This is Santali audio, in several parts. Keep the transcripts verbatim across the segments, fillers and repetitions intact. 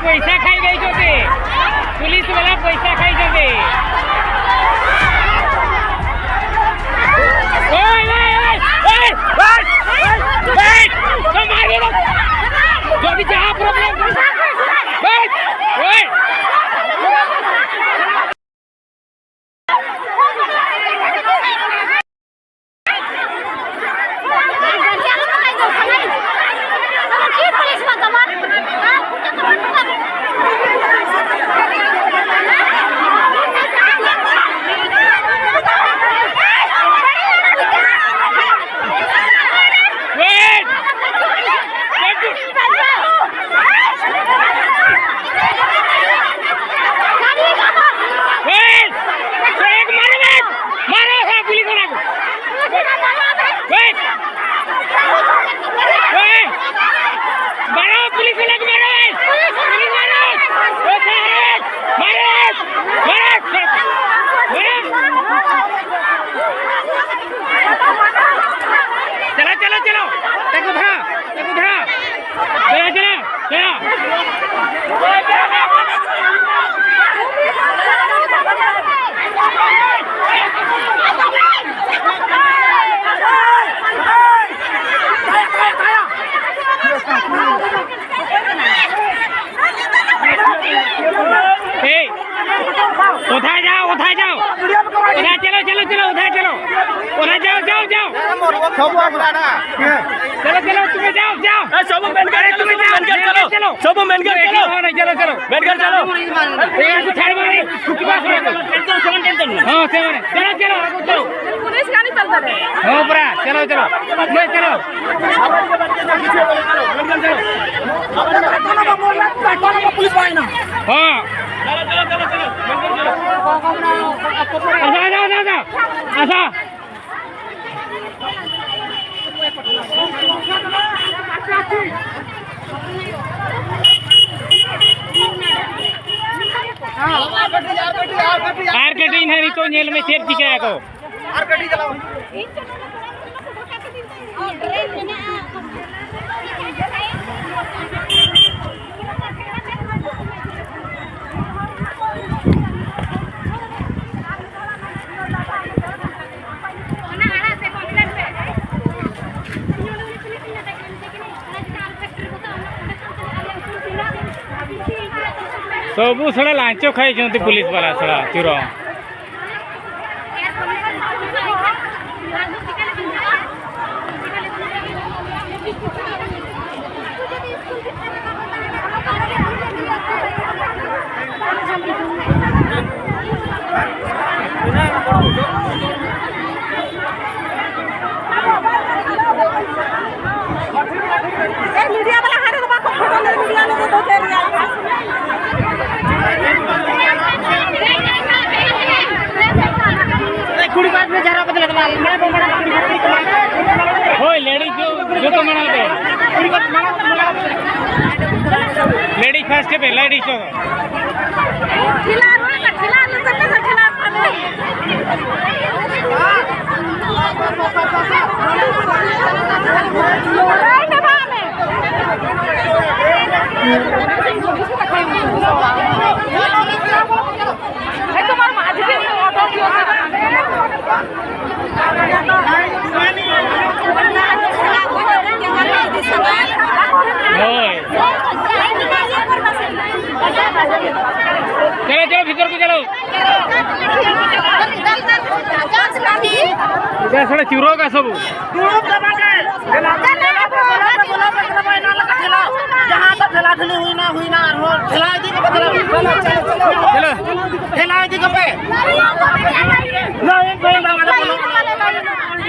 ପଇସା ଖାଇ ଦେଇଛନ୍ତି, ପୁଲିସ ବାଲା ପଇସା ଖାଇଛନ୍ତି। ଯଦି ଯାହା ପ୍ରୋବ୍ଲେମ चलो, चलो, चलो। देखो, हाँ। चलो, चलो, चलो। ए, उधर जाओ, उधर जाओ। उधर चलो, चलो, चलो, उधर चलो। उधर जाओ, जाओ, जाओ। चलो, चलो, तुम्हें जाओ, जाओ। ए, सब मेन गेट अरे, चलो, तुम्हें सब जाओ, मेन गेट चलो। चलो। सब मेन गेट चलो। चलो, चलो। मेन गेट चलो। ए, यार, कुछ छाड़ मारे। हाँ, चलो, चलो, चलो, आगे चलो। पुलिस गाड़ी चलता है। हाँ, पूरा, चलो, चलो। ले, चलो। पुलिस वाले ना। हाँ। आजा, आजा, आजा, आजा। आजा। ᱟᱨ ᱠᱟᱹᱴᱤᱡ ᱱᱟᱦᱟᱜ ᱱᱤᱛᱚᱜ ᱧᱮᱞ ᱢᱮ ᱪᱮᱫ ᱪᱤᱠᱟᱹᱭᱟᱠᱚ᱾ ᱟᱨ ᱥᱚᱵᱩ ᱥᱟᱲᱟ ᱞᱟᱧᱪᱚ ᱠᱷᱟᱭ ᱪᱚᱱᱛᱤ ᱯᱩᱞᱤᱥ ᱵᱟᱞᱟ ᱥᱟᱲᱟ ᱪᱩᱨᱚ᱾ ᱦᱳᱭ, ᱞᱮᱰᱤᱡ ᱫᱚ ᱡᱚᱛᱚ ᱢᱟᱲᱟᱝ ᱨᱮ᱾ ᱞᱮᱰᱤᱡ ᱯᱷᱟᱥᱴ ᱯᱮ, ᱞᱮᱰᱤᱡ ᱫᱚ᱾ ᱦᱳᱭ᱾ ᱪᱚᱞᱚ, ᱪᱚᱞᱚ, ᱵᱷᱤᱛᱚᱨ ᱠᱚ ᱪᱚᱞᱚ᱾ ᱡᱟ ᱥᱟᱲᱮ ᱪᱩᱨᱚᱜᱟ ᱥᱚᱵᱩ᱾ ᱫᱩᱲᱩᱵ ᱫᱚ ᱵᱟᱝ ᱜᱮ᱾ ᱫᱮᱞᱟ, ᱫᱮᱞᱟ, ᱫᱮᱞᱟ, ᱵᱚᱞᱚ ᱯᱮ, ᱵᱚᱞᱚ ᱯᱮ, ᱵᱚᱞᱚ ᱯᱮ, ᱮᱱᱟᱱ ᱞᱮᱠᱟ ᱴᱷᱮᱞᱟᱣ᱾ ᱡᱟᱦᱟᱸ ᱫᱚ ᱴᱷᱮᱞᱟ ᱴᱷᱮᱞᱤ ᱦᱩᱭᱱᱟ, ᱦᱩᱭᱱᱟ, ᱟᱨᱦᱚᱸ ᱴᱷᱮᱞᱟ ᱤᱫᱤ ᱠᱚᱯᱮ, ᱴᱷᱮᱞᱟ᱾ ᱪᱚᱞᱚ᱾ ᱴᱷᱮᱞᱟ ᱤᱫᱤ ᱠᱚᱯᱮ᱾ ᱱᱚᱣᱟ ᱤᱧ ᱠᱚᱭᱮ ᱵᱟᱝ ᱟᱞᱮ ᱵᱚᱞᱚ᱾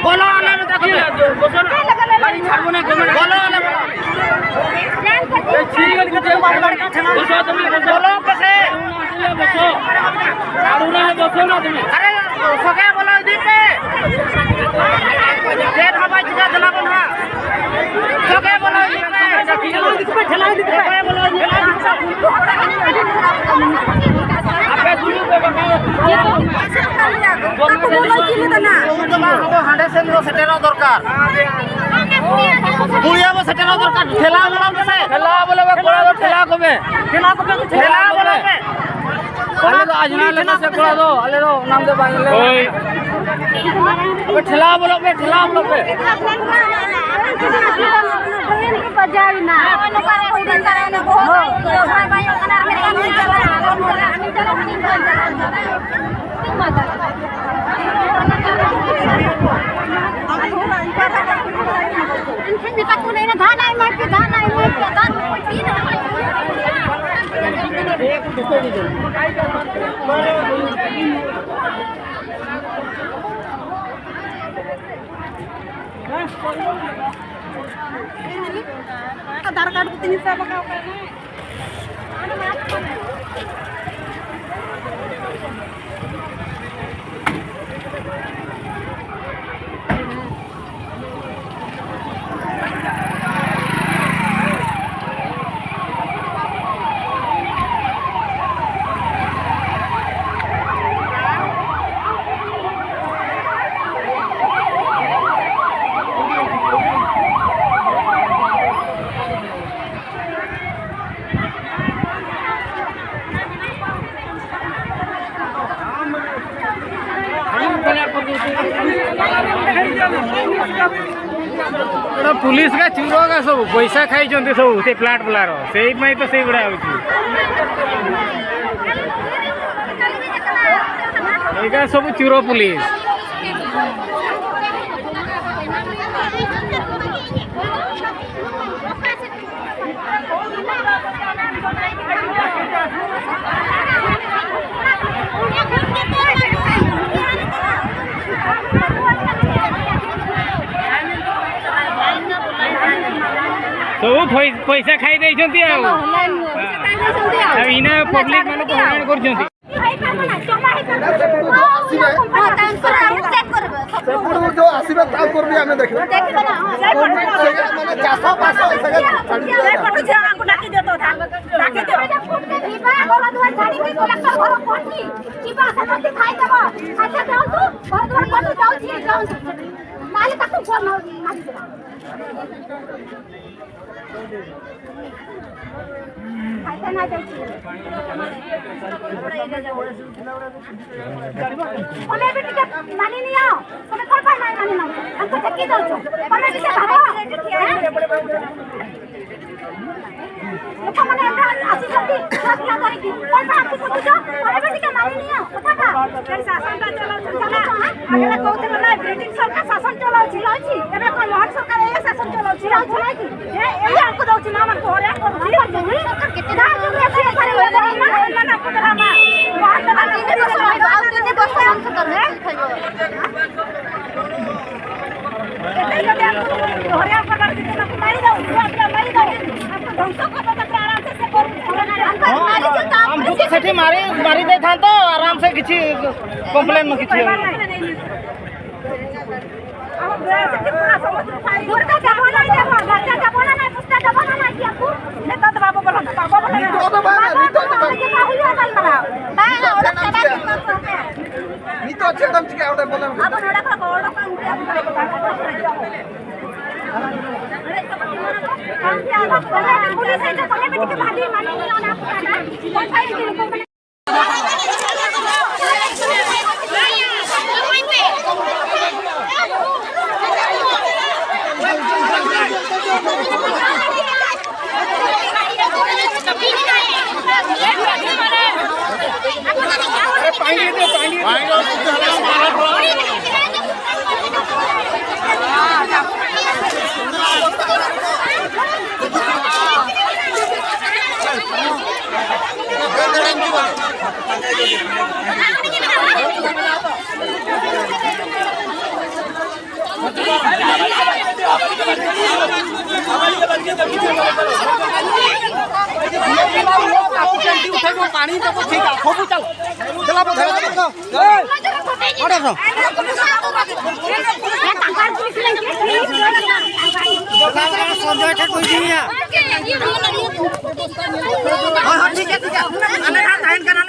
ᱵᱚᱞᱚ ᱟᱞᱮ ᱢᱮᱛᱟ ᱠᱚᱯᱮ᱾ ᱵᱚᱞᱚ ᱟᱞᱮ ᱵᱚᱞᱚ᱾ ᱵᱚᱞᱚ ᱯᱮ ᱥᱮ᱾ ᱟᱨ ᱚᱱᱟ ᱦᱚᱸ ᱵᱚᱥᱚ ᱱᱟ ᱛᱚᱵᱮ᱾ ᱟᱨᱮ, ᱥᱚᱜᱮ ᱵᱚᱞᱚ ᱤᱫᱤ ᱯᱮ᱾ ᱪᱮᱫ ᱦᱚᱸ ᱵᱟᱭ ᱪᱤᱠᱟᱹ ᱫᱮᱞᱟ ᱵᱚᱱ ᱦᱟᱸᱜ᱾ ᱥᱚᱜᱮ ᱵᱚᱞᱚ ᱤᱫᱤ ᱯᱮ᱾ ᱥᱚᱜᱮ ᱵᱚᱞᱚ ᱤᱫᱤ ᱯᱮ᱾ ᱟᱯᱮ ᱫᱩᱲᱩᱵ ᱯᱮ ᱵᱟᱠᱷᱟᱱ᱾ ᱵᱚᱞᱚ ᱤᱫᱤ ᱯᱮ᱾ ᱥᱮᱴᱮᱨᱚᱜ ᱫᱚᱨᱠᱟᱨ᱾ ᱠᱩᱲᱤᱭᱟ ᱵᱚ ᱥᱮᱴᱮᱨᱚᱜ ᱫᱚᱨᱠᱟᱨ᱾ ᱴᱷᱮᱞᱟ ᱵᱚᱞᱚᱱ ᱯᱮᱥᱮ᱾ ᱴᱷᱮᱞᱟ ᱵᱚᱞᱚ ᱯᱮ, ᱠᱚᱲᱟ ᱫᱚ ᱴᱷᱮᱞᱟ ᱠᱚᱢᱮ᱾ ᱴᱷᱮᱞᱟ ᱵᱚᱞᱚᱱ ᱯᱮ᱾ ᱟᱞᱮ ᱫᱚ ᱟᱡᱽᱱᱟ ᱞᱮ ᱯᱮᱥᱮ ᱠᱚᱲᱟ ᱫᱚ, ᱟᱞᱮ ᱫᱚ ᱚᱱᱟ ᱫᱚ ᱵᱟᱝ ᱞᱮ᱾ ᱦᱳᱭ᱾ ᱟᱯᱮ ᱴᱷᱮᱞᱟ ᱵᱚᱞᱚ ᱯᱮ, ᱴᱷᱮᱞᱟ ᱵᱚᱞᱚ ᱯᱮ᱾ ᱵᱟᱡᱟᱣ ᱮᱱᱟ᱾ ᱮᱱᱠᱷᱟᱱ ᱢᱮᱛᱟ ᱠᱚ ᱠᱟᱱᱟ, ᱫᱷᱟᱱ ᱟᱭ ᱢᱟᱭ ᱯᱮ, ᱫᱷᱟᱱ ᱟᱭ ᱢᱟᱭ ᱯᱮ, ᱫᱷᱟᱱ ᱠᱚ ᱤᱫᱤᱭᱮᱫᱟ᱾ ᱟᱫᱷᱟᱨ ᱠᱟᱨᱰ ᱠᱚ ᱛᱤᱧ ᱥᱟᱵ ᱟᱠᱟᱫ ᱠᱟᱱᱟ᱾ ଏଟା ପୁଲିସ କା ଚୁର କା ସବୁ ପଇସା ଖାଇଛନ୍ତି ସବୁ ସେ ପ୍ଲାଟ ବାଲାର, ସେଇଥିପାଇଁ ତ ସେଇଭଳିଆ ହଉଛି। ଏଇଟା ସବୁ ଚୁର ପୁଲିସ। ସବୁ ପଇ- ପଇସା ଖାଇ ଦେଇଛନ୍ତି ଆଉ। ଆଉ ଏଇନା ପବ୍ଲିକ ମାନଙ୍କୁ ହଇରାଣ କରୁଛନ୍ତି। ସେପଟୁ ଯୋଉ ଆସିବେ ତାଙ୍କର ବି ଆମେ ଦେଖିବା। ମାନେ ଚାଷ ବାସ ଏସବୁ ଛାଡ଼ିଦେବେ। ତାହେଲେ ତାକୁ କୁହ, ନ-, ମାଗିଦେବା। ଖାଇତେ ନା ଯାଇଛି। ତମେ ଏବେ ଟିକେ ମାନି ନିଅ। ତମେ କଣ ପାଇଁ ନାଇଁ ମାନି ନାଇଁ? ଆମେ ତ ଠେକି ଦଉଛୁ। ତମେ ଟିକେ ଭାବ। ଲୋକମାନେ ଏବେ ଆସିଛନ୍ତି, ଛୁଆ ପିଲା ଧରିକି। କଣ ପାଇଁ ଆଖି ପୋଛୁଛ? ତମେ ବି ଟିକେ ମାନି ନିଅ କଥାଟା। ସେ ଶାସନଟା ଚଲାଉଛନ୍ତି ନା। ଆଗରେ କହୁଥିଲେ ନା, ବ୍ରିଟିଶ ସରକାର ଶାସନ ଚଲାଉଛି। ଚଲାଉଛି। ଏବେ କଣ ମୋହନ ସରକାର ଏଇଆ ଶାସନ ଚଲାଉଛି? ଚଲାଉଛି ନାଇଁ କି? ଏ, ଏଇଆ ଆମକୁ ଦଉଛି ନା, ଆମର ଘରେ କରୁଛି। ନା, ତମେ ଏତେ ଧାର ତମେ ଏତେ ଧାର ତମେ ଏତେ ଧାର ତମେ ଏତେ ଧାର। ଆଉ ତିନି ବର୍ଷ ରହିବ, ଆଉ ତିନି ବର୍ଷ ମୋହନ ସରକାର ଖାଇବ। ହଁ, ଆମକୁ ତ ସେଠି ମାରି, ମାରି ଦେଇଥାନ୍ତ, ଆରାମସେ କିଛି କମ୍ପ୍ଲେନ କିଛି ହେବନି। ᱱᱤᱛᱚᱜ ᱪᱮᱫ ᱮᱢ ᱪᱤᱠᱟᱹᱭᱟ ᱚᱸᱰᱮ ᱵᱚᱞᱚᱱ? ପାଣି ଦବ, ଠିକ ସବୁ ଚାଲ। ଦେଲା ବୋଧେ, ଦେଲା ବୋଧେ। ଅଢ଼େଇଶହ। ସଞ୍ଜୟ ଠାରୁ କହିଦିଆ। ହଁ, ହଁ, ଠିକ ଅଛି, ଠିକ ଅଛି। ଆମେ ନା ସାଇନ୍ କରା।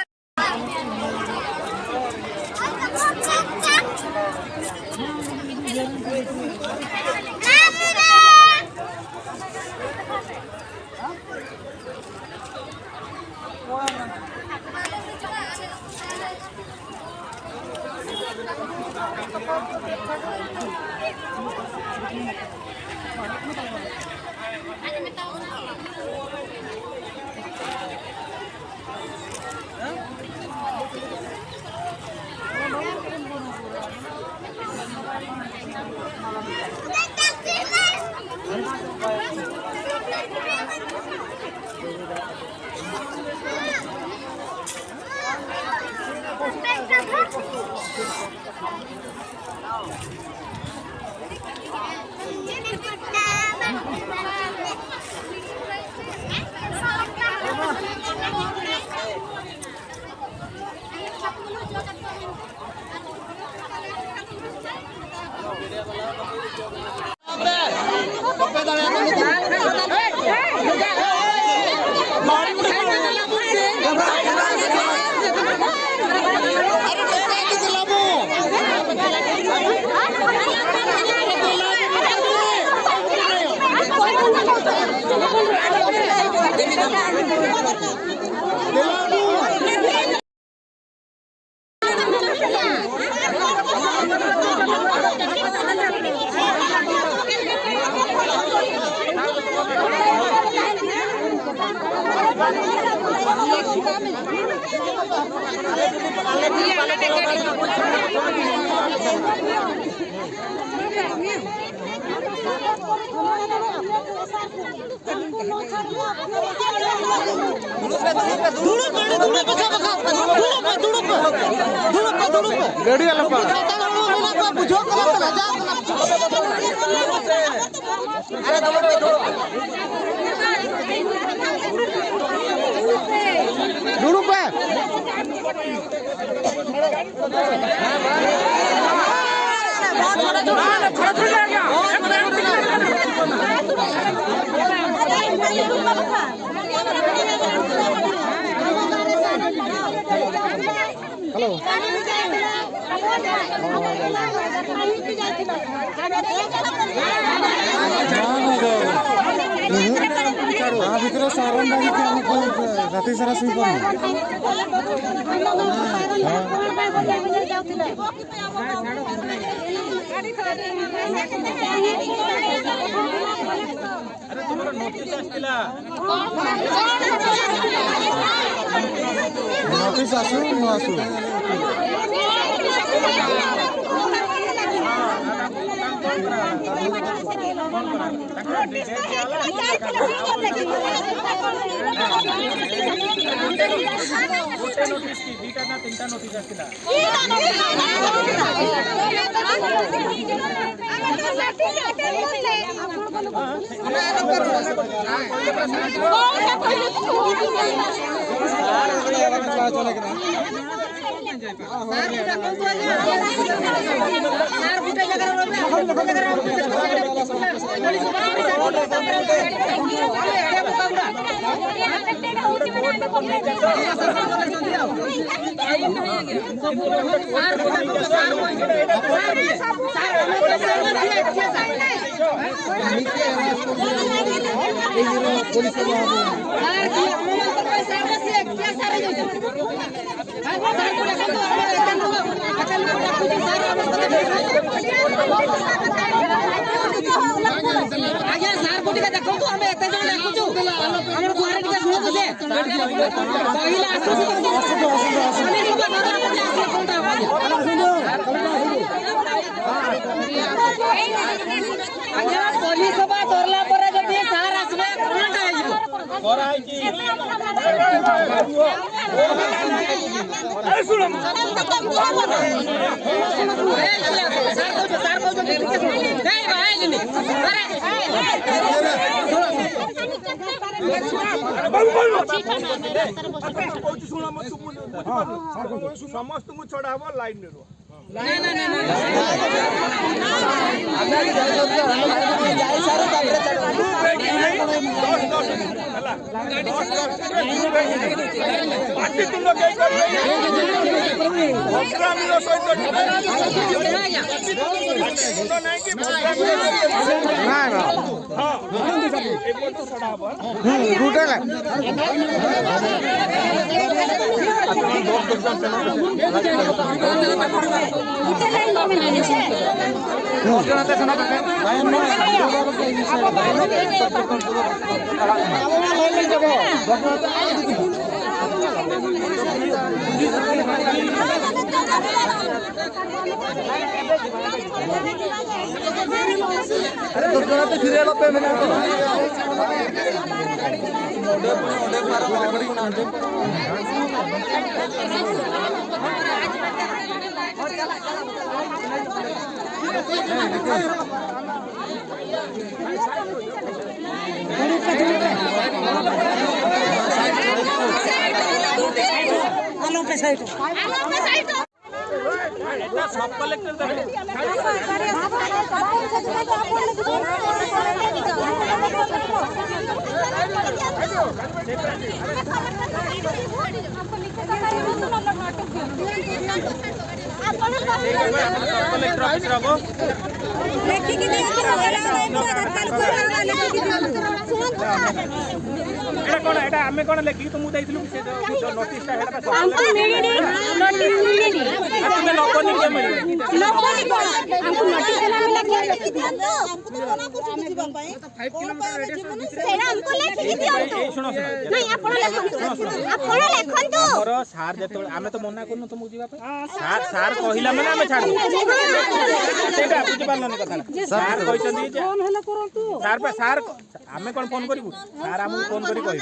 ᱫᱩᱲᱩᱵ ᱯᱮ, ᱫᱩᱲᱩᱵ ᱯᱮ, ᱫᱩᱲᱩᱯ ᱯᱮ, ᱫᱩᱲᱩᱯ ᱯᱮ, ᱫᱩᱲᱩᱯ ᱯᱮ᱾ ᱜᱟᱹᱰᱤ ᱟᱞᱚᱯᱮ ᱟᱲᱟᱜᱟ᱾ ᱥᱟᱱᱛᱟᱲ ᱦᱚᱲ ᱢᱮᱱᱟᱜ ᱠᱚᱣᱟ, ᱵᱩᱡᱷᱟᱹᱣ ᱠᱚᱣᱟ ᱯᱮ, ᱞᱟᱡᱟᱣ ᱠᱟᱱᱟ᱾ ᱫᱩᱲᱩᱵ ᱯᱮ᱾ ᱦᱮᱞᱳ᱾ ତା ଭିତରେ ସାରନ୍ ଡାକିକି ଆମକୁ ରାତି ସାରା ଶୋଇପାରୁନି। ଆରେ, ତୁମର ନୋଟିସ୍ ଆସିଥିଲା। ନୋଟିସ୍ ଆସୁ ନ ଆସୁ। ଗୋଟେ ନୋଟିସ୍ କି ଦିଟା ନା ତିନିଟା ନୋଟିସ୍ ଆସିଥିଲା? ଆଜ୍ଞା, ସାର୍ କୁ ଟିକେ ଦେଖନ୍ତୁ, ଆମେ ଏତେ ଜଣ ଡାକୁଛୁ, ଆମର ଗୁହାରି ଟିକେ ଶୁଣନ୍ତୁ। ସେ କହିଲେ ଆସୁଛି, ପୋଲିସ ସଭା ସରିଲା ପରେ ଆସିଲେ କଣଟା ହବ? ଆଜ୍ଞା, ପୋଲିସ ସଭା ସରିଲା ପରେ ଯଦି ସାର୍ ଆସିବେ, କଣଟା ହେଇଯିବ? ସମସ୍ତଙ୍କୁ ଛଡା ହବ, ଲାଇନରେ ରୁହ। ପାଟିତୁଣ୍ଡ କେହି କରିବେନି। ଭଦ୍ରାମୀର ସହିତ ଯିବେ। ପାଟିତୁଣ୍ଡ ନାହିଁ କି ଭଦ୍ରାମୀର ସହିତ ଯିବେ। ନାଇଁ, ନାଇଁ। ହଁ। ଏପଟୁ ଛଡ଼ା ହବ। ହୁଁ, ରୁଟ୍ ହେଲା। କଲେକ୍ଟର ଅଫିସରେ ହବ। ଲେଖିକି ଦିଅନ୍ତୁ, ନହେଲେ ଆମେ ପୁରା ଦରକାର କରୁ, ଆମେ ଲେଖିକି ଦିଅନ୍ତୁ। ଶୁଣନ୍ତୁ ସାର୍। ଏଇଟା କ'ଣ? ଏଇଟା ଆମେ କ'ଣ ଲେଖିକି ତୁମକୁ ଦେଇଥିଲୁ କି? ସେ ଯୋଉ, ଯୋଉ ନୋଟିସଟା, ସେଇଟା ତ ଆମକୁ ମିଳିନି, ନୋଟିସ ମିଳିନି। ଆଉ ତୁମେ ନବନି, କିଏ ମିଳିବ? ନବନି କ'ଣ? ଆମକୁ ନୋଟିସ ଦେଲେ ଆମେ ଲେଖିକି ଲେଖିକି ଦିଅନ୍ତୁ। ଆମକୁ ତ ମନା କରୁଛନ୍ତି ଯିବା ପାଇଁ। ସେଇଟା ଆମକୁ ଲେଖିକି ଦିଅନ୍ତୁ। ଏଇ ଶୁଣ, ଶୁଣ। ନାଇଁ, ଆପଣ ଲେଖନ୍ତୁ। ଆପଣ ଲେଖନ୍ତୁ। ଆମର ସାର୍ ଯେତେବେଳେ, ଆମେ ତ ମନା କରୁନୁ ତୁମକୁ ଯିବା ପାଇଁ। ସାର୍, ସାର୍ କହିଲା ମାନେ ଆମେ ଛାଡ଼ିବୁ। ସେଇଟା ବୁଝିପାରିଲନି କଥାଟା। ସାର୍ କହିଛନ୍ତି ଯେ, ସାର୍ ପା, ସାର୍ କ-, ଆମେ କ'ଣ ଫୋନ୍ କରିବୁ? ସାର୍ ଆମକୁ ଫୋନ୍ କରି କହିବେ।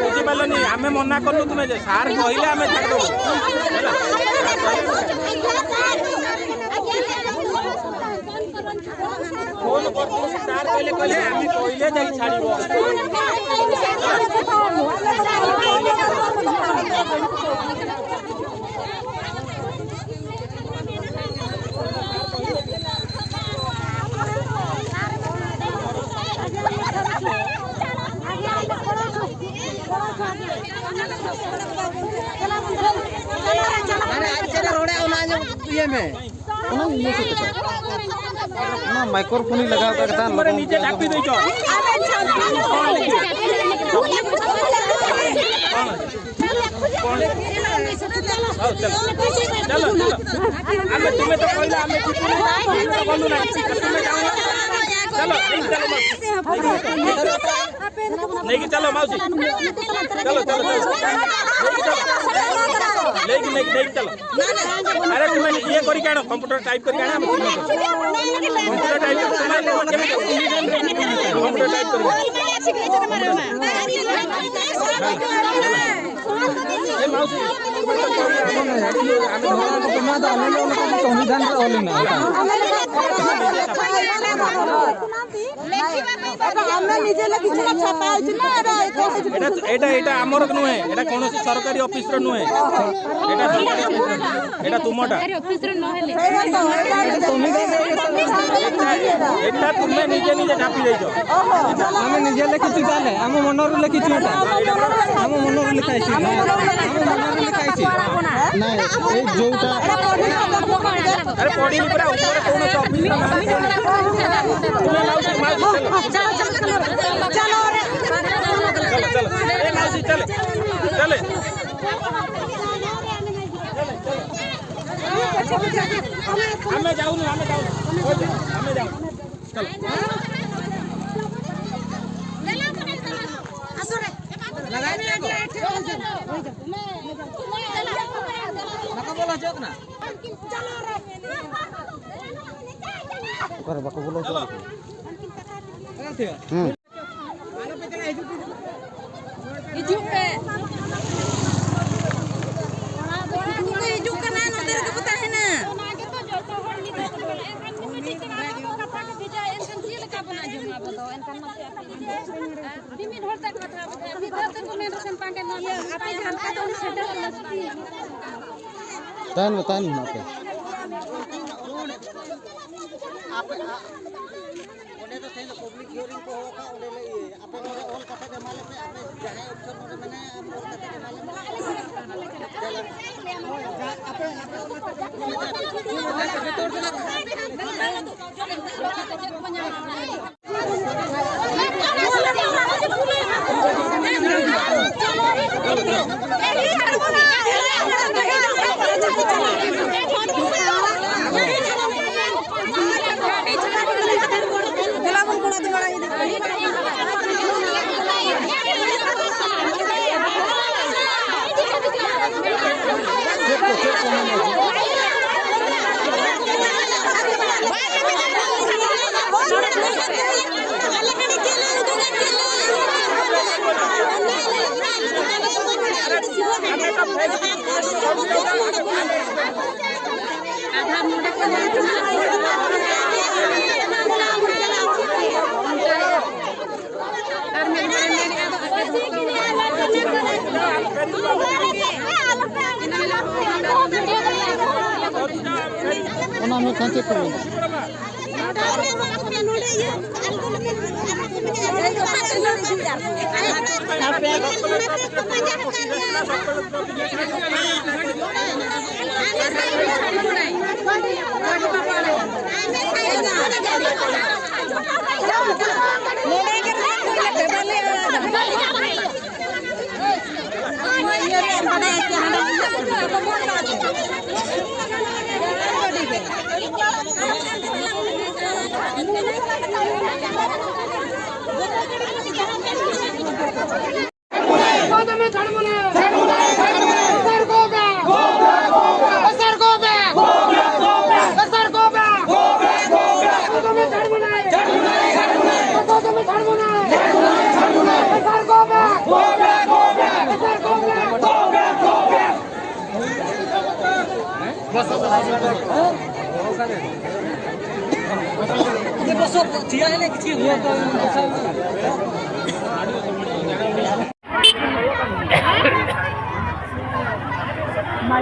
ବୁଝିପାରିଲନି, ଆମେ ମନା କଲୁ ତୁମେ ଯେ ସାର୍ କହିଲେ ଆମେ ଛାଡ଼ିଦେବୁ। ଫୋନ୍ କରିଦେବୁ, ସାର୍ କହିଲେ, କହିଲେ ଆମେ କହିଲେ ଯାଇ ଛାଡ଼ିବ। ᱟᱨᱮ ᱟᱡ ᱪᱮᱫ ᱮ ᱨᱚᱲᱮᱫ ᱚᱱᱟ ᱟᱸᱡᱚᱢ ᱤᱭᱟᱹ ᱢᱮ᱾ ᱚᱱᱟ ᱤᱭᱟᱹ ᱥᱮᱫ ᱛᱮ᱾ ᱚᱱᱟ ᱢᱟᱭᱠᱨᱳᱯᱷᱳᱱ ᱤᱧ ᱞᱟᱜᱟᱣ ᱠᱟᱜ ᱠᱟᱱᱟ, ᱱᱤᱡᱮ ᱪᱟᱯᱤ ᱫᱚ ᱪᱚ᱾ ᱦᱚᱸ, ᱪᱟᱞᱚ᱾ ᱪᱟᱞᱚ, ᱪᱟᱞᱚ᱾ ᱟᱢᱮ ᱛᱩᱢᱮ ᱛᱚ ᱠᱚᱭᱞᱟ, ᱟᱢᱮ ᱛᱩᱢᱮ ᱛᱚ ᱠᱚᱭᱞᱟ᱾ ᱪᱟᱞᱚ, ᱪᱟᱞᱚ, ᱢᱟ᱾ ᱱᱮᱜᱤ ᱪᱟᱞᱚ, ᱢᱟᱣᱥᱤ᱾ ᱪᱟᱞᱚ, ᱪᱟᱞᱚ, ᱪᱟᱞᱚ᱾ ᱱᱮᱜᱤ ᱪᱟᱞᱚ᱾ ᱱᱮᱜᱤ, ᱱᱮᱜᱤ, ᱱᱮᱜᱤ ᱪᱟᱞᱚ᱾ ᱟᱨᱮ ᱛᱩᱢᱮ ᱤᱭᱟᱹ ᱠᱚᱨᱤ ᱠᱟᱱᱟ, ᱠᱚᱢᱯᱤᱭᱩᱴᱟᱨ ᱴᱟᱭᱤᱯ ᱠᱚᱨᱤ ᱠᱟᱱᱟ᱾ ᱠᱚᱢᱯᱤᱭᱩᱴᱟᱨ ᱴᱟᱭᱤᱯ ᱠᱚᱨᱤ ᱠᱟᱱᱟ᱾ ᱠᱚᱢᱯᱤᱭᱩᱴᱟᱨ ᱴᱟᱭᱤᱯ ᱠᱚᱨᱤ ᱠᱟᱱᱟ᱾ ᱱᱚᱣᱟ ᱫᱚ ᱟᱞᱮ ᱞᱮ ᱚᱞ ᱠᱟᱫᱟ, ᱥᱚᱝᱵᱤᱫᱷᱟᱱ ᱨᱮ ᱚᱞ ᱢᱮᱱᱟᱜᱼᱟ᱾ ᱟᱢᱮ ᱱᱤᱡᱮ ᱞᱟᱹᱜᱤᱫ ᱪᱮᱫᱟᱜ ᱪᱷᱟᱯᱟ ᱦᱚᱪᱚ ᱞᱮᱫᱟ? ଏଇଟା, ଏଇଟା, ଏଇଟା ଆମର ନୁହେଁ, ଏଇଟା କୌଣସି ସରକାରୀ ଅଫିସର ନୁହେଁ। ଏଇଟା ସରକାରୀ ଅଫିସର ନୁହେଁ, ଏଇଟା ତୁମଟା। ଏଇଟା ତୁମେ ନିଜେ ନିଜେ ଢାପି ଦେଇଛ। ଆମେ ନିଜେ ଲେଖିଛୁ ତାହେଲେ, ଆମ ମନରୁ ଲେଖିଛୁ ଏଇଟା। ଆମ ମନରୁ ଲେଖା ହେଇଛି। ଆମ ମନରୁ ଲେଖା ହେଇଛି। ନାଇଁ, ଏଇ ଯୋଉଟା ଆରେ ପଢିଲି ପରା, ଉପରେ କୌଣସି ଅଫିସର ନାଁ ଲେଖା ହେଇନି। ତୁମେ ମାଉସୀ, ମାଉସୀ, ଚାଲ। ଚାଲ, ଚାଲ, ଚାଲ। ଚାଲ, ଚାଲ। ଏ ମାଉସୀ, ଚାଲ। ଚାଲ। ଆମେ ଯାଉନୁ, ଆମେ ଯାଉନୁ। ଆମେ ଯାଉନୁ। ଚାଲ। ବାପା ଭଲ ଅଛ ନା? ଘର ପାଖକୁ ବୁଲଉଛ। ଚାଲ। ହୁଁ। ଏ ᱛᱟᱦᱮᱱ ᱢᱮ, ᱛᱟᱦᱮᱱ ᱢᱮ ᱟᱯᱮ᱾ ᱚᱸᱰᱮ ᱫᱚ ᱛᱮᱦᱮᱧ ᱫᱚ ᱯᱟᱵᱽᱞᱤᱠ ᱦᱤᱭᱟᱨᱤᱝ ᱠᱚ ᱦᱚᱦᱚ ᱠᱟᱜᱼᱟ, ᱚᱸᱰᱮ ᱞᱮ ᱤᱭᱟᱹᱭᱟ᱾ ᱟᱯᱮ ᱱᱚᱰᱮ ᱚᱞ ᱠᱟᱛᱮ ᱮᱢᱟ ᱞᱮᱯᱮ, ᱟᱯᱮ ᱡᱟᱦᱟᱸᱭ ᱚᱯᱷᱤᱥᱟᱨ ᱱᱚᱰᱮ ᱢᱮᱱᱟᱭᱟ, ᱟᱢ ᱚᱞ ᱠᱟᱛᱮ ᱮᱢᱟ ᱞᱮᱢᱮ᱾ ᱚᱱᱟ ᱢᱤᱫ ᱠᱷᱟᱱ ᱪᱮᱫ ᱠᱚ ᱢᱮᱱᱟ?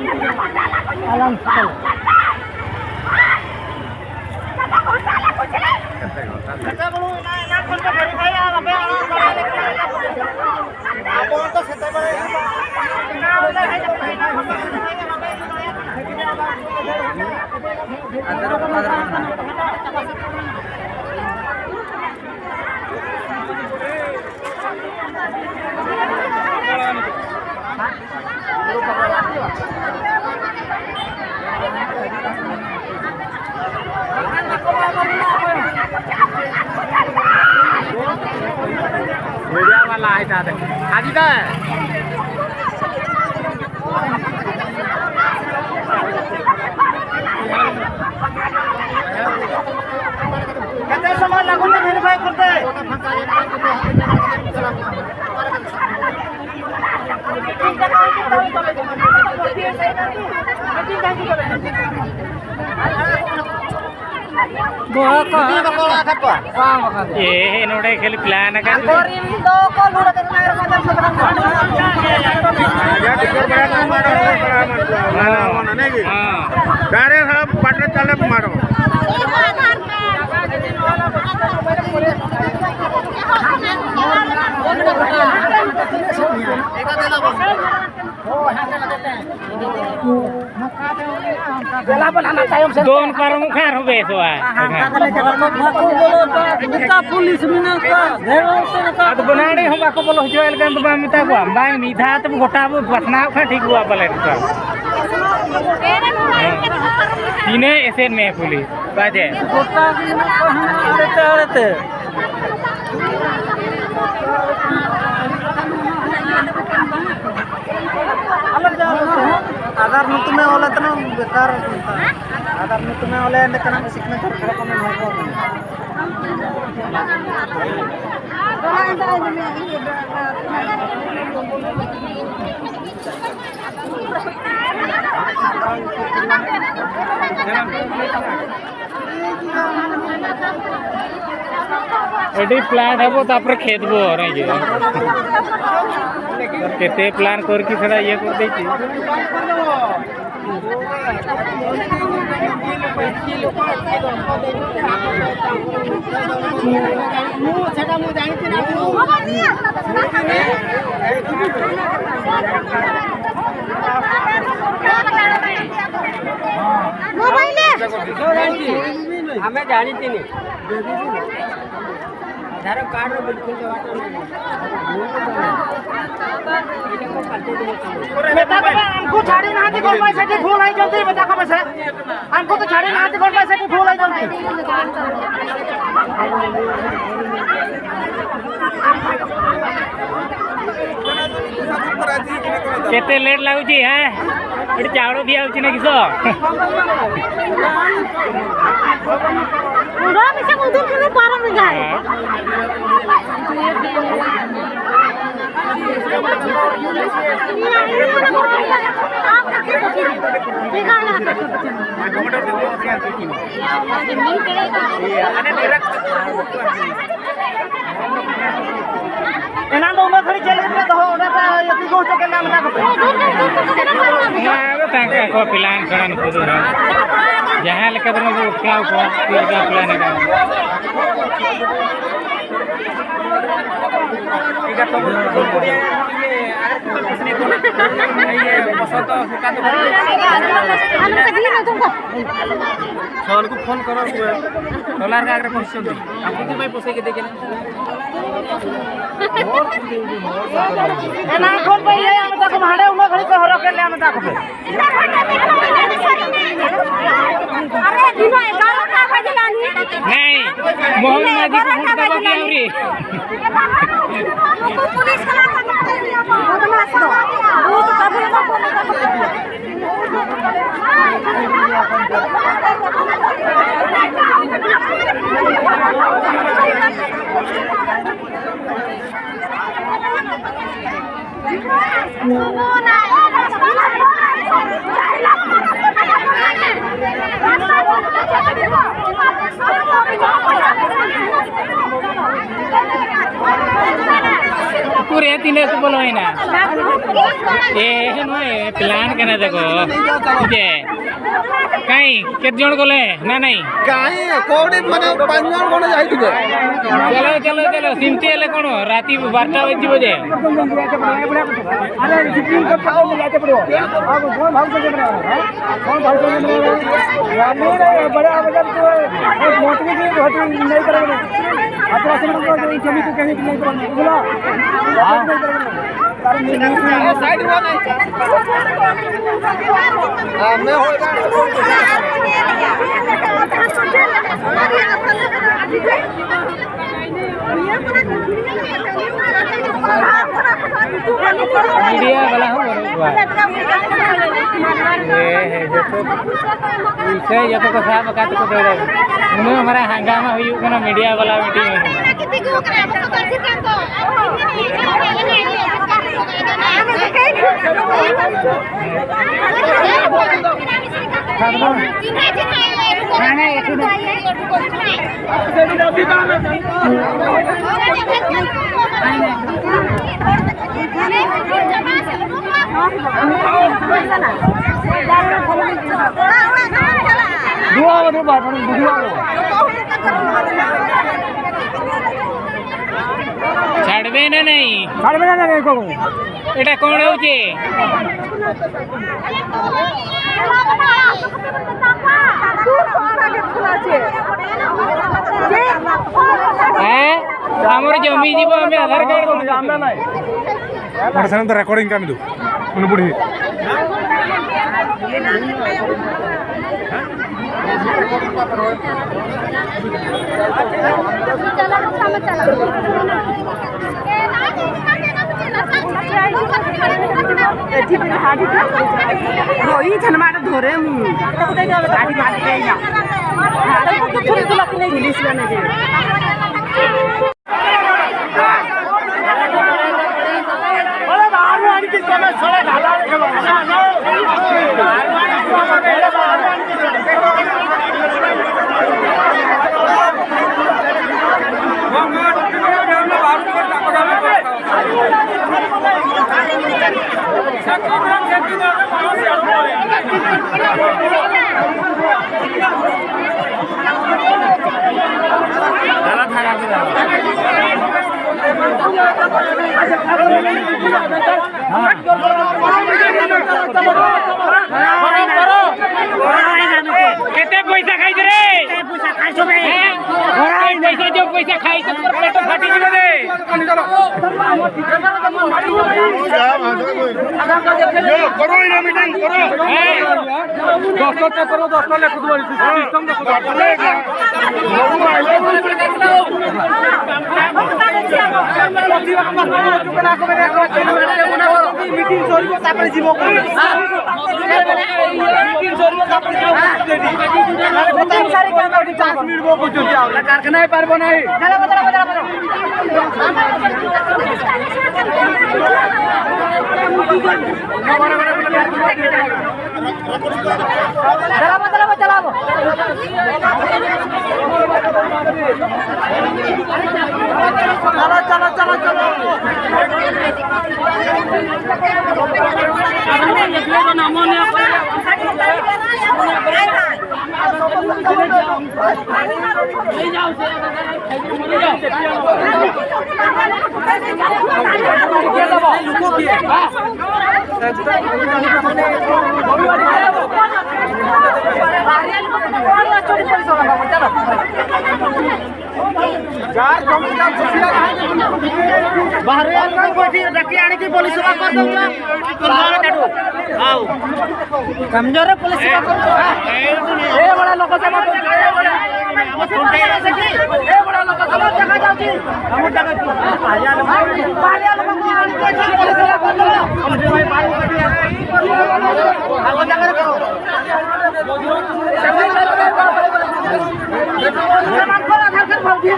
ᱟᱞᱟᱝ ᱥᱟᱛᱟᱢ᱾ मीडिया वाला है दादा। हाजी दा। कते समय लागुन भेरीफाई करते? ᱫᱚᱦᱚ ᱠᱚ ᱵᱟᱠᱚ ᱚᱲᱟᱜ ᱠᱟᱫ ᱠᱚᱣᱟ᱾ ᱮ, ᱱᱚᱰᱮ ᱠᱷᱟᱹᱞᱤ ᱯᱞᱟᱱ ᱟᱠᱟᱫ᱾ ᱟᱠᱚᱨᱮᱱ ᱫᱚ ᱠᱚ ᱞᱩᱲ ᱟᱠᱟᱫ ᱠᱚᱣᱟ᱾ ᱦᱮᱸ᱾ ᱰᱟᱭᱨᱮᱠᱴ ᱦᱟᱸᱜ ᱵᱟᱴᱟ ᱪᱟᱞᱮ ᱢᱟᱨᱚ᱾ ᱫᱮᱞᱟ ᱵᱚᱱ ᱦᱟᱱᱟ ᱛᱟᱭᱚᱢ ᱥᱮᱫ᱾ ᱫᱚᱱ ᱯᱟᱨᱚᱢᱚᱜ ᱠᱷᱟᱱ ᱟᱨᱦᱚᱸ ᱵᱮᱥᱚᱜᱼᱟ᱾ ᱵᱟᱠᱚ ᱵᱚᱞᱚ ᱠᱚᱣᱟ, ᱚᱱᱠᱟ ᱯᱩᱞᱤᱥ ᱢᱮᱱᱟᱜ ᱠᱚᱣᱟ, ᱰᱷᱮᱨ ᱦᱚᱲ ᱠᱚ ᱨᱟᱠᱟᱵ ᱟᱫᱚ ᱵᱚᱱᱟᱲᱮ ᱦᱚᱸ ᱵᱟᱠᱚ ᱵᱚᱞᱚ ᱦᱚᱪᱚᱣᱟᱭ ᱞᱮᱠᱟ ᱫᱚ ᱵᱟᱢ ᱢᱮᱛᱟ ᱠᱚᱣᱟ᱾ ᱵᱟᱝ, ᱢᱤᱫ ᱫᱷᱟᱣ ᱛᱮᱵᱚ ᱜᱚᱴᱟ ᱵᱚ ᱯᱟᱥᱱᱟᱣ ᱠᱷᱟᱱ ᱴᱷᱤᱠᱚᱜᱼᱟ ᱯᱟᱞᱮᱱ᱾ ᱛᱤᱱᱟᱹᱜ ᱮᱥᱮᱫ ᱢᱮ ᱯᱩᱞᱤᱥ, ᱵᱟᱡᱮ᱾ ᱜᱚᱴᱟ ᱜᱮ ᱱᱚᱝᱠᱟ ᱦᱟᱱᱟ ᱟᱲᱮᱛᱮ ᱟᱲᱮᱛᱮ᱾ ᱟᱫᱷᱟᱨ ᱧᱩᱛᱩᱢᱮ ᱚᱞᱮ ᱛᱟᱦᱮᱱᱟ ᱵᱮᱠᱟᱨ᱾ ᱟᱫᱷᱟᱨ ᱧᱩᱛᱩᱢᱮ ᱚᱞᱮ ᱮᱸᱰᱮ ᱠᱟᱱᱟ ᱥᱤᱜᱽᱱᱮᱪᱟᱨ ᱠᱷᱟᱨᱟᱯ ᱚᱱᱟ ᱦᱚᱲ ᱠᱚ᱾ ᱟᱹᱰᱤ ᱯᱞᱟᱴ ᱟᱵᱚ, ᱛᱟᱯᱚᱨᱮ ᱠᱷᱮᱛ ᱵᱚ ᱨᱮᱸᱜᱮᱡ᱾ କେତେ ପ୍ଲାନ୍ କରିକି ସେଟା ଇଏ କରିଦେଇଛି। ଆମେ ଜାଣିଛିନି। ଆଧାର କାର୍ଡର ବିଲକୁଲ ଦେବାଟା ନାହିଁ। ଏଇଟା କଣ କାଟି ଦେବ? ନେତା ତ ଆମକୁ ଛାଡ଼ି ନାହାନ୍ତି, କ'ଣ ପାଇଁ ସେଠି ଭୁଲ ହେଇଛନ୍ତି? ଦେଖ ପଛେ, ଆମକୁ ତ ଛାଡ଼ି ନାହାନ୍ତି, କ'ଣ ପାଇଁ ସେଠି ଭୁଲ ହେଇଛନ୍ତି? କେତେ ଲେଟ୍ ଲାଗୁଛି? ହେ, ଏଠି ଚାଉଳ ଦିଆହଉଛି ନା କିସ? ᱮᱱᱟᱝ ᱫᱚ ᱩᱱᱟᱹᱜ ᱜᱷᱟᱹᱲᱤᱡ ᱪᱮᱫ ᱞᱟᱹᱜᱤᱫ ᱯᱮ ᱫᱚᱦᱚ, ᱚᱱᱟ ᱯᱮ ᱤᱭᱟᱹ ᱛᱤᱸᱜᱩ ᱦᱚᱪᱚ ᱠᱮᱫ ᱞᱮᱭᱟ, ᱢᱮᱛᱟ ᱠᱚᱯᱮ᱾ ᱚᱱᱟ ᱫᱚ ᱛᱟᱦᱮᱸ ᱠᱟᱱ ᱠᱚ ᱯᱞᱟᱱ ᱠᱟᱱᱟ ᱱᱩᱠᱩ ᱫᱚ ᱦᱟᱸᱜ᱾ ᱡᱟᱦᱟᱸ ᱞᱮᱠᱟ ᱫᱚ ᱱᱩᱠᱩ ᱩᱴᱷᱟᱹᱣ ᱠᱚᱣᱟ, ᱪᱮᱫ ᱞᱮᱠᱟ ᱯᱞᱟᱱ ᱟᱠᱟᱫ᱾ ᱥᱟᱨ ᱠᱚ ᱯᱷᱳᱱ ᱠᱚᱨᱚ, ᱴᱚᱞᱟ ᱨᱮ ᱟᱜᱨᱮ ᱯᱚᱥᱪᱤᱢ ᱫᱤᱱ᱾ ᱟᱵᱚ ᱫᱚ ᱵᱟᱭ ᱯᱚᱥᱮ ᱠᱮᱫᱮ ᱠᱟᱱᱟ᱾ ᱮᱱᱟᱝ ᱠᱷᱚᱱ ᱯᱮ ᱤᱭᱟᱹᱭᱟ, ᱢᱮᱛᱟ ᱠᱚᱢ, ᱦᱟᱸᱰᱮ ᱩᱱᱟᱹᱜ ᱜᱷᱟᱹᱲᱤᱡ ᱠᱚ ᱦᱚᱨᱚᱜ ᱠᱮᱫ ᱞᱮᱭᱟ, ᱢᱮᱛᱟ ᱠᱚᱯᱮ᱾ ᱟᱨᱮ, ᱫᱤᱱᱟᱹᱢ ᱮᱜᱟᱨᱚᱴᱟ ᱵᱟᱡᱮ ᱞᱟᱱᱤ᱾ ᱱᱟᱭ, ᱢᱳᱦᱚᱱ ᱢᱟᱹᱡᱷᱤ ᱠᱚ ᱵᱷᱳᱴ ᱫᱟᱵᱟ ᱠᱮᱭᱟ ᱟᱹᱣᱨᱤ᱾ ᱱᱩᱠᱩ ᱯᱩᱞᱤᱥ ᱠᱟᱱᱟ ᱠᱚ, ᱵᱚᱫᱢᱟᱥ ᱫᱚ᱾ ᱵᱩᱛ ᱛᱟᱵᱚᱱ ᱢᱟ ᱠᱚ ᱢᱮᱛᱟ ᱠᱚ᱾ ᱯᱩᱨᱮ ᱛᱤᱱᱟᱹᱜ ᱠᱚ ᱵᱚᱞᱚᱭᱮᱱᱟ? ᱮ, ᱱᱚᱜᱼᱚᱭ ᱯᱞᱟᱱ ᱠᱟᱱᱟ ᱛᱟᱠᱚ᱾ ᱡᱮ, ᱠᱟᱹᱦᱤᱸ, ᱠᱮᱛ ᱡᱚᱱ ᱠᱚᱞᱮ, ᱱᱟ ᱱᱟᱹᱭ? ᱠᱟᱹᱦᱤᱸ, ᱠᱚᱣᱰᱤ ᱢᱟᱱᱮ ᱯᱟᱸᱪ ᱡᱚᱱ ᱠᱚᱞᱮ ᱡᱟᱦᱟᱸᱭ ᱛᱤᱱᱟᱹᱜ? ᱪᱚᱞᱚ, ᱪᱚᱞᱚ, ᱪᱚᱞᱚ, ᱥᱤᱢᱛᱤ ᱟᱞᱮ ᱠᱚᱱᱚ, ᱨᱟᱛᱤ ᱵᱟᱨᱚᱴᱟ ᱵᱟᱡᱮ ᱵᱟᱡᱮ᱾ ᱟᱨᱮ, ᱥᱤᱯᱤᱝ ᱠᱚ ᱯᱟᱲᱟᱣ ᱞᱮ ᱡᱟᱛᱮ ᱯᱟᱲᱟᱣ᱾ ᱟᱵᱚ ᱵᱚᱱ ᱵᱷᱟᱜ ᱥᱮ ᱡᱮ ᱵᱟᱲᱟᱭᱟ᱾ ᱵᱚᱱ ᱵᱷᱟᱜ ᱥᱮ ᱡᱮ ᱵᱟᱲᱟᱭᱟ᱾ ᱨᱟᱢᱮ ᱨᱮ ᱵᱟᱲᱟᱭᱟ ᱵᱟᱡᱟᱨ ᱠᱚ, ᱢᱚᱛ ᱜᱮ ᱡᱮ ᱦᱚᱴᱤ ᱱᱟᱹᱭ ᱠᱚᱨᱮ᱾ ᱟᱛᱨᱟ ᱥᱮᱱ ᱠᱚ ᱡᱚᱢᱤ ᱠᱚ ᱠᱟᱹᱦᱤᱸ ᱠᱚ ᱵᱩᱡᱷᱟᱹᱣᱟ᱾ ᱢᱤᱰᱤᱭᱟ ᱵᱟᱞᱟ ᱦᱚᱸ ᱵᱟᱹᱱᱩᱜ ᱠᱚᱣᱟ᱾ ᱦᱮᱸ, ᱦᱮᱸ, ᱡᱚᱛᱚ ᱯᱩᱞᱤᱥ ᱡᱚᱛᱚ ᱠᱚ ᱥᱟᱵ ᱟᱠᱟᱫ ᱛᱮᱠᱚ ᱫᱟᱹᱲᱟ᱾ ᱩᱱᱟᱹᱜ ᱢᱟᱨᱟᱝ ᱦᱟᱝᱜᱟᱢᱟ ᱦᱩᱭᱩᱜ ᱠᱟᱱᱟ, ᱢᱤᱰᱤᱭᱟ ᱵᱟᱞᱟ ᱢᱤᱫᱴᱤᱡ ᱢᱮᱱᱟᱭᱟ᱾ ଛାଡ଼ବେ ନା ନାଇଁ? ଛାଡ଼ବେ ନା ନାଇଁ କଣ? ଏଇଟା କଣ ହଉଛି? ᱦᱮᱸ? ଆମର ଜମି ଯିବ, ଆମେ ଆଧାର କାର୍ଡ କରୁଛୁ। ଆମେ ନାଇଁ। ଗୋଟେ ସେମିତି ରେକର୍ଡିଂ କାମ ଦୁ। ମାନେ ବୁଢ଼ୀ। ଏଠି ବି ହାଡ଼ି, ଏଇ ଥାନ ମାଡ଼ ଧରେ ମୁଁ। ହାଡ଼ି ମାଡ଼ି ଦେଇନା। ପୁଲିସ ମାନେ ଯେ। କେତେ ପଇସା ଖାଇଛୁ ରେ? ପଇସା ଯୋଉ ପଇସା ଖାଇଛୁ, ତୋର ପେଟ ଫାଟିଯିବ ରେ। କର, ଏଇନା ମିଟିଂ କର। ଦଶଟା କର, ଦଶଟା ଲେଖୁଥିବ, ସିଷ୍ଟମ ଦେଖୁଥିବ। ମିଟିଂ ସରିବ, ତାପରେ ଯିବ। ମିଟିଂ ସରିବ, ତାପରେ ଯିବ। ଚାନ୍ସ ମିଳିବ କହୁଛନ୍ତି ଆହୁରି। କାରଖାନା ହେଇପାରିବ ନାହିଁ। ବାହାରେ ଆଣିକି ପୋଲିସ ସେବା କରିଦେଉଛ। ଆଉ କମଜୋର ପୋଲିସ ସେବା କରୁଛ। ଏ ବଡ଼ ଲୋକ ସେବା କରୁଛ। ଏ ବଡ଼ ଲୋକ ସେବା ଦେଖାଯାଉଛି। ବାହାରିଆ ଲୋକଙ୍କୁ ଆଣିକି ଏଠି ପୋଲିସ ସେବା କରିଦେଲ। ଆଗ ଜାଗାରେ କର। ସେମାନଙ୍କର ଆଧାର କାର୍ଡ ଭାଙ୍ଗି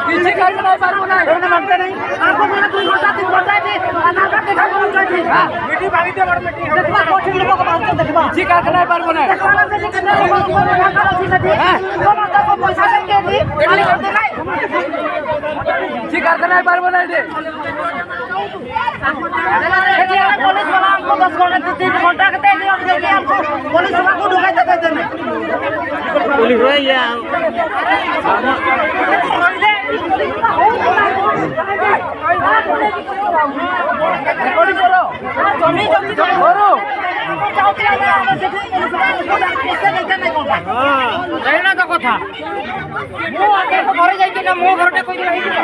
କିଛି କାମ ନାହିଁ, ପାରିବ ନାହିଁ। ସେମାନେ ମାନତେ ନାହିଁ। ତାଙ୍କୁ ପୁଣି ଦୁଇ ଘଣ୍ଟା, ତିନି ଘଣ୍ଟା ଏଠି ଆଧାର କାର୍ଡ ଦେଖା କରୁଛନ୍ତି। देखबा, कोठी लोग को बात देखबा। जी, कारखाना है, बार बोले। देखबा ना, से कितने लोग को बोले, हम लोग की सदी। हाँ। वो मतलब को पैसा देके दी, खाली कर देना है। जी, कारखाना है, बार बोले, जी। देखिए, पुलिस वाला हमको दस घंटे, तीन घंटा के दे दिया, और देखिए, हमको पुलिस वाला को ढुका देते थे। पुलिस वाला ये ରେଣ ତ କଥା। ମୁଁ ଆଗେ ଘରେ ଯାଇକି ନା, ମୋ ଘରଟେ କହିକି ରହିଯିବ।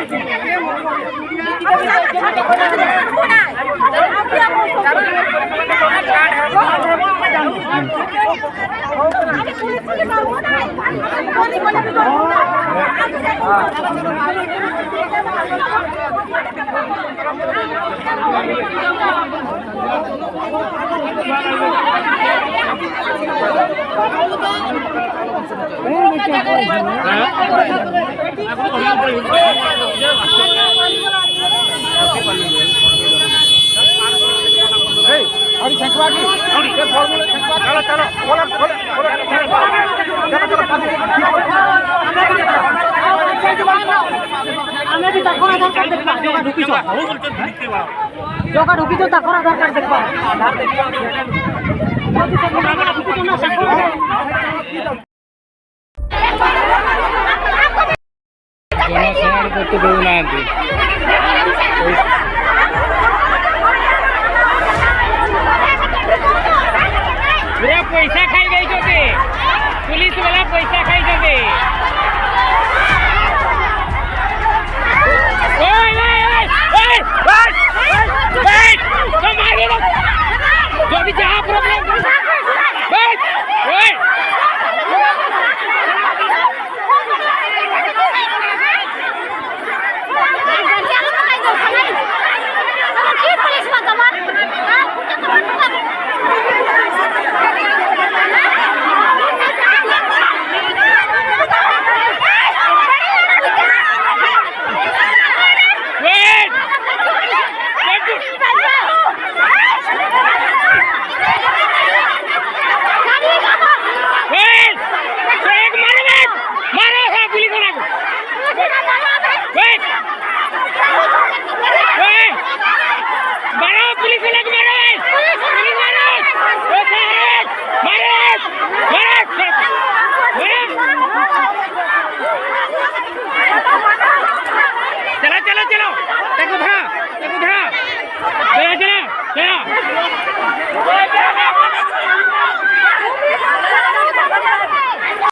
ଆମେ ବି ତାଙ୍କର ଆଧାର କାର୍ଡ ଦେଖିବା। ଯୋଉଟା ଢୁକିଛ, ତାଙ୍କର ଆଧାର କାର୍ଡ ଦେଖିବା। ଜନସାଧାରଣଙ୍କୁ ଏତେ ଦଉନାହାନ୍ତି।